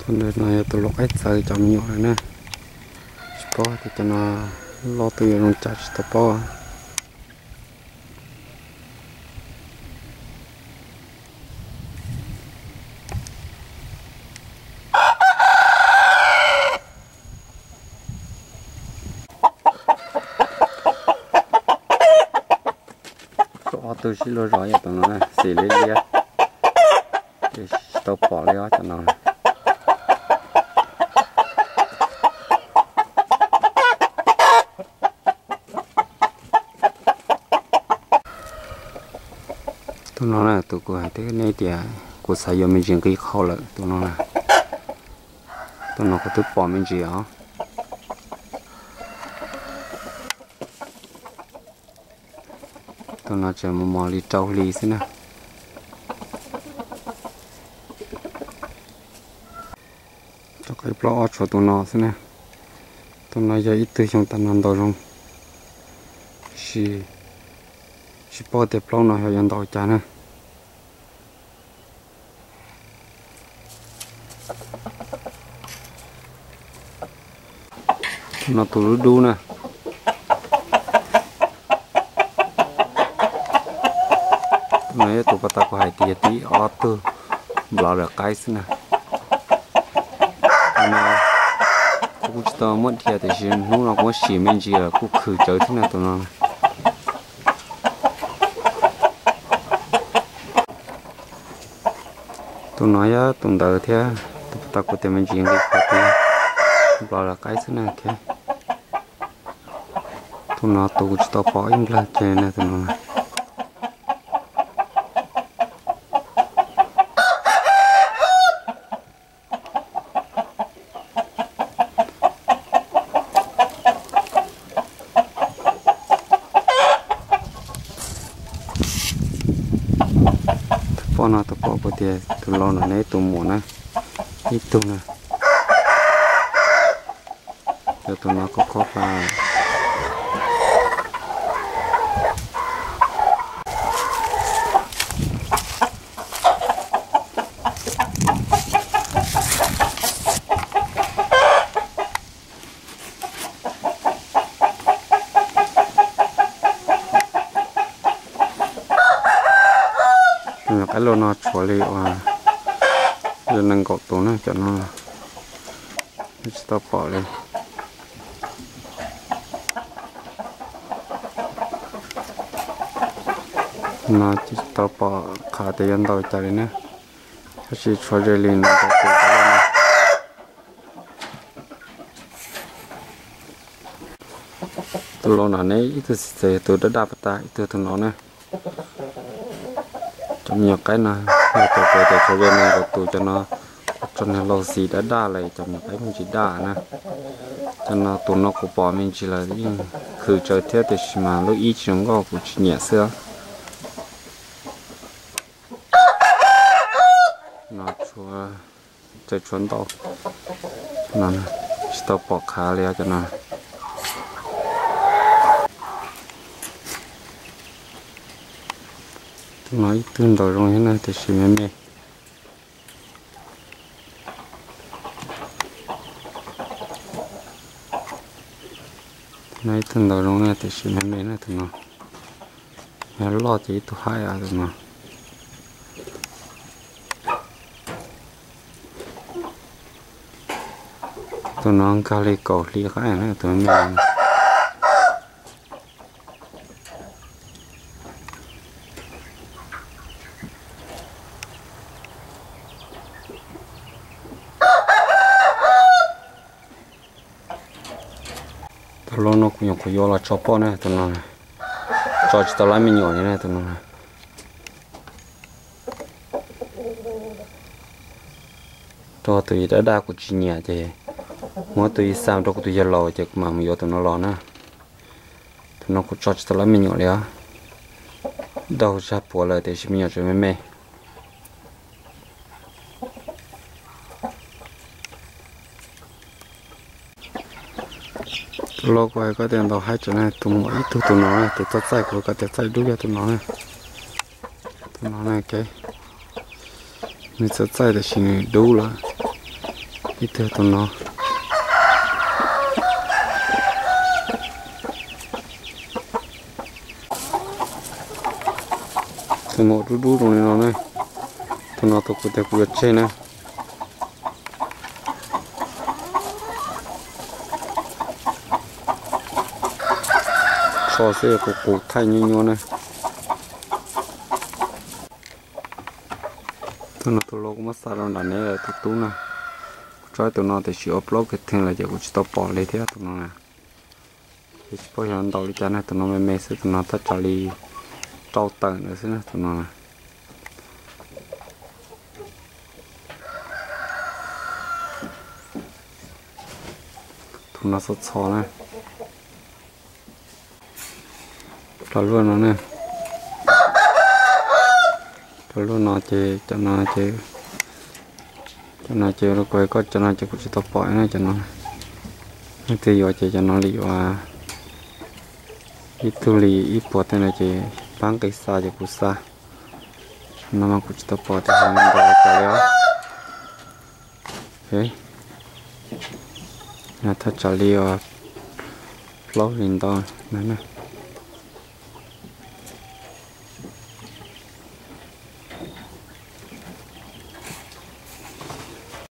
Tus no yog tus lau qaib txawv cov me nyuam lawm na. Tsis paub tias cov no loj twg yuav zoo cas tsis tau paub. Ob tug sib luag zos yog tus no xim liab liab, tsis tau pom li os cov no. Tus no na tus kuv hais tias nej tias kuv xav yuav me ntsis nqi qhau lawm tus no na. Tus no kuv twb pom me ntsis os. Tus no tseem mos mos li rau hli xwb na. Cov qaib plaub ob tshuav tus no xwb na. Tus no yog ib tug xyoo tas no ntaus zoo, tab sis tsis paub tias plaub no ho yuav ntaus cas na. Tus no tus dub dub na. Tus no yog tus pas tas kuv hais tias yog tib ob tug nplov lawm qaib xwb na. Tus no kuv kuj tsis tau muab dhia tiam sis hnub no kuv muab sim me ntsis lawm kuj khwm tsawv thiab na tus no. Tus no yog tus ntawd thiab tus pas tas kuv tias me ntsis nqi qhau, nplov lawm qaib xwb na. Tus no tus kuv tsis tau pom ib nplawg kiag na tus no. Tus poj no tus poj kuv tias tus lau no ne tus muam na, ib tug na. Yog tus no koj khob pa. Tus nyuam qaib lau no tshuav li uas yog nees nkaum tus na cov no. Tsis tau pom li. No tsis tau pom qhov tias yuav ntaus cas li na. Tab sis tshuav ze li nees nkaum tus. Tus lau no ne ib tug xim txawv yog tus daj daj pas tas, ib tug tus no na. Cov me nyuam qaib no yog tus kuv tias tshuav ze nees nkaum tus cov no, tso niag lau xim daj daj lawm cov me nyuam qaib me ntsis daj na. Cov no tus no kuv pom me ntsis lawm yeej khwv tsawv thiab tiam sis mas lub ib tsis zoo nkauj kuv tsis nyiam xwb. No txawm tshuav ntau, tsis tau pom qhov li cov no. Tus no ib tug ntaus zoo thiab na tiam sis me me. Tus no ib tug ntaus zoo na tiam sis me me na tus no. Yog loj ces ib tug haib tus no. Tus no nkag li kaum hli qaib na tus me me. Tus lau no kuv nyuam qhuav yuav los tso poj na tus no. Tso tsis tau lab me nyuam li na tus no. Rau tus yim daj daj kuv tsis nyiam ces muab tus yim xa rau kuv tus yawg laus ces kuv mam mus yuav tus no los na. Tus no kuv tso tsis tau lab me nyuam li os. Daug zaj puav lawm tiam sis me nyuam tseem me me. Tus lau kuv hais koj tias ntaus haib tseem na, tus muam ib tug tus no, tus txaj txaij kuv koj tias txaij dub yog tus no na. Tus no na, nws txawj txaij tiam sis nws dub lawm. Ib tug tus no, tus maum dub dub zoo li no ne. Tus no tus kuv tias kuv yuav tseg na. Tsho xwb qus qus thaij nyuaj nyuaj na. Tus no tus laus kuv muab xa rau nram ne lawm tus tub na. Kuv tso tus no tiam sis ua plaub kiag theej lawm ces kuv tsis tau pom li thiab tus no na. Ces tsis paub yog ntaus li cas na, tus no me me xwb, tus no thaj tsam li rau tawm ntawd xwb na tus no. Tus no txho txho na. Cov luaj no ne, cov luaj no ces cov no ces, cov no ces los kuv hais koj cov no ces kuv tsis tau pom na cov no. Leej twg yuav ces cov no li yuav ib tug li ib puas tej no ces pab nqi xa ces kuv xa. No mas kuv tsis tau pom tias ntaus li cas li os. Thaj tsam li plaub hlis ntau na.